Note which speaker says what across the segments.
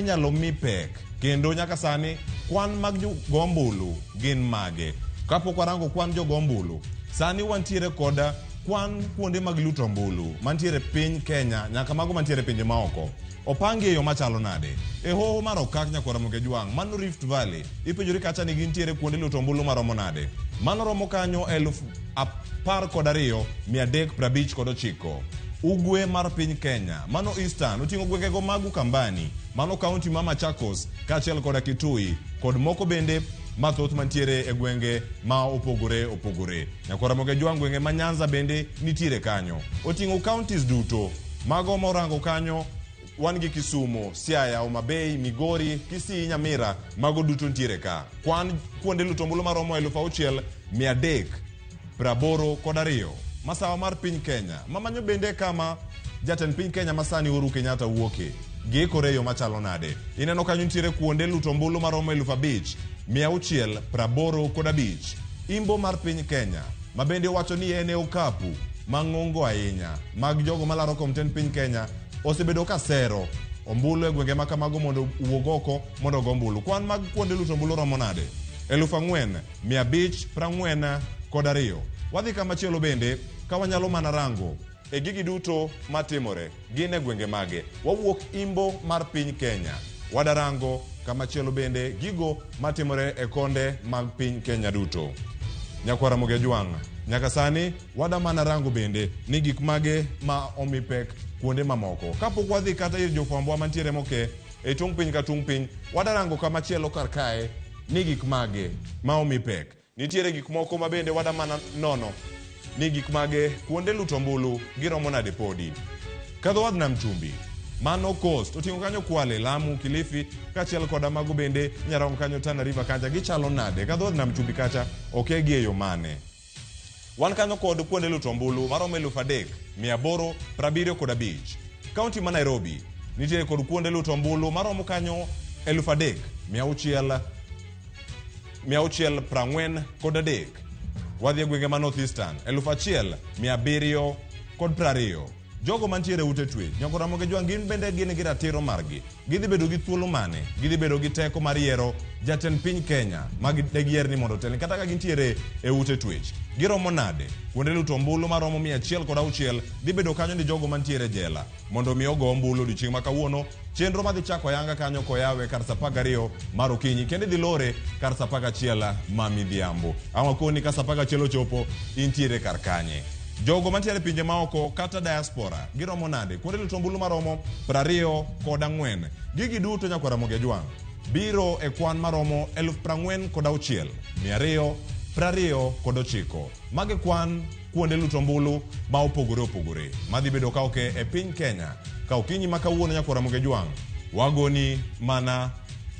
Speaker 1: inyalo mi pek kendo nyaka sani kwan mag jogo ombulu gin mage? Kapok warango kwan jogo ombulu, sani wantiere kod kwan kuonde mag luto ombulu mantiere piny Kenya nyaka mago mantiere pinje maoko. Opangi e yo machalo nade? E hoho mar Okak Nyakwar Ramogi Ajwang', mano Rift Valley, ipenjori kacha ni gintiere kuonde luto ombulu maromo nade? Mano romo kanyo 12,359. Ugwe mar piny Kenya, mano Eastern, oting'o gwengego mag Ukambani, mano kaunti ma Machakos, kaachiel koda Kitui, kod moko bende mathoth mantiere e gwenge ma opogore opogore. Nyakwar Ramogi Ajwang' gwenge ma Nyanza bende nitiere kanyo. Oting'o counties duto. Mago morango kanyo wan gi Kisumu, Siaya, Homa Bay, Migori, Kisii, Nyamira, mago duto nitiere ka. Kwan kuonde luto ombulu maromo 6,382. Masawa mar piny Kenya, mamanyo bende kama jatend piny Kenya masani Uhuru Kenyatta wuoke. Giikore e yo machalo nade? Ineno kanyo nitiere kuonde luto ombulu maromo 5,685. Imbo mar piny Kenya, ma bende owacho ni en e okapu mang'ongo ahinya mag jogo malaro kom tend piny Kenya, osebedo ka sero ombulu e gwenge ma kamago mondo owuog oko mondo ogo ombulu. Kwan mag kuonde luto ombulu romo nade? 4,542. Wadhi kamachielo bende ka wanyalo mana rango e gigi duto matimore gin e gwenge mage. Wawuok imbo mar piny Kenya. Wadarango kamachielo bende gigo matimore e konde mag piny Kenya duto. Nyakwar Ramogi Ajwang', nyaka sani wada mana rango bende ni gik mage ma omi pek kuonde mamoko. Kapok wadhi kata ir jofwambowa mantiere moke e tung' piny ka tung' piny, wadarango kamachielo kar kae ni gik mage ma omi pek. Nitiere gik moko ma bende wada mana nono ni gik mage kuonde luto ombulu giromo nade podi. Kadho wadh nam chumbi, mano Coast, oting'o kanyo Kwale, Lamu, Kilifi, kaachiel koda mago bende Nyarongo kanyo Tana River kacha gichalo nade? Kadho wadh nam chumbi kacha okegi e yo mane? Wan kanyo kod kuonde luto ombulu maromo 3,875. Kaunti ma Nairobi nitiere kod kuonde luto ombulu maromo kanyo 3,643. Wadhi e gwenge ma North Eastern 1,720. Jogo mantiere ute twech, Nyako Ramogi Jwang' gin bende gin gi ratiro margi. Gidhi bedo gi thuolo mane? Gidhi bedo gi teko mar yiero jatend piny Kenya ma degiyier ni mondo otelni kata ka gintiere e ute twech. Giromo nade? Kuonde luto ombulu maromo 106 dhi bedo kanyo ni jogo mantiere jela mondo mi ogo ombulu odiochieng' ma kawuono. Chenro madhi chako ayanga kanyo koyawe kar saa 12 mar okinyi kendo idhi lore kar saa 11 ma midhiambo. Ang' wakoni ka saa 11 ochopo intiere kar kanye? Jogo mantiere e pinje maoko kata diaspora giromo nade? Kuonde luto ombulu maromo 24. Gigi duto Nyakwar Ramogi Ajwang' biro e kwan maromo 46,229. Magi kwan kuonde luto ombulu ma opogore opogore madhi bedo ka oke e piny Kenya ka okinyi ma kawuono. Nyakwar Ramogi Ajwang' wagoni mana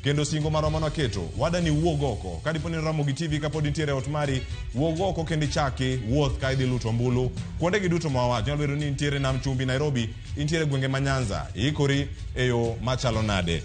Speaker 1: kendo singo marwa mane waketo wada ni wuog oko ka dipo ni Ramogi TV kapod nitiere e ot mari, wuog oko kendo ichaki wuoth ka idhi luto ombulu kuonde gi duto ma wawacho. Nyalo bedo ni intiere Nam Chumbi Nairobi, intiere gwenge ma Nyanza, iikori e yo machalo nade?